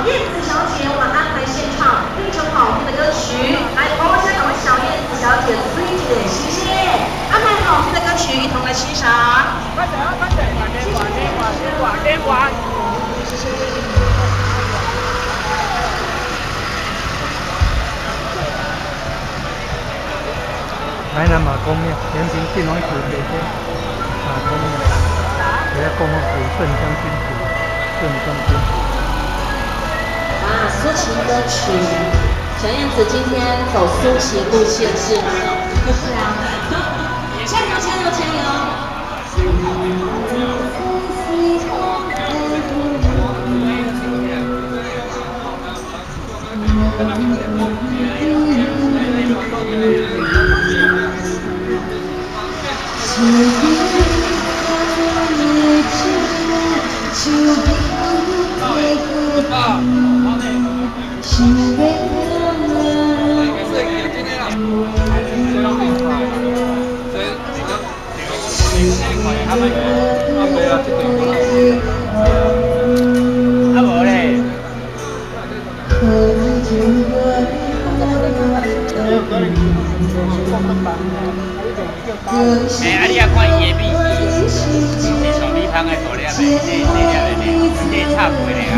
小燕子小姐，我們安排現場非常好聽的歌曲，來，我們先兩位小燕子小姐推薦，謝謝，安排好聽的歌曲，一同來欣賞。快點啊！快點！電話電話電話電話。謝謝。台南媽公廟，延平晋王府北边，媽公廟，给他供奉古顺将军府，顺将军府。哇，抒情歌曲，小燕子今天走抒情路線是嗎？是啊。加油加油加油！啊無咧。欸，啊你也看伊的米是是像米香的大粒的，這這粒的呢，這插皮的啊。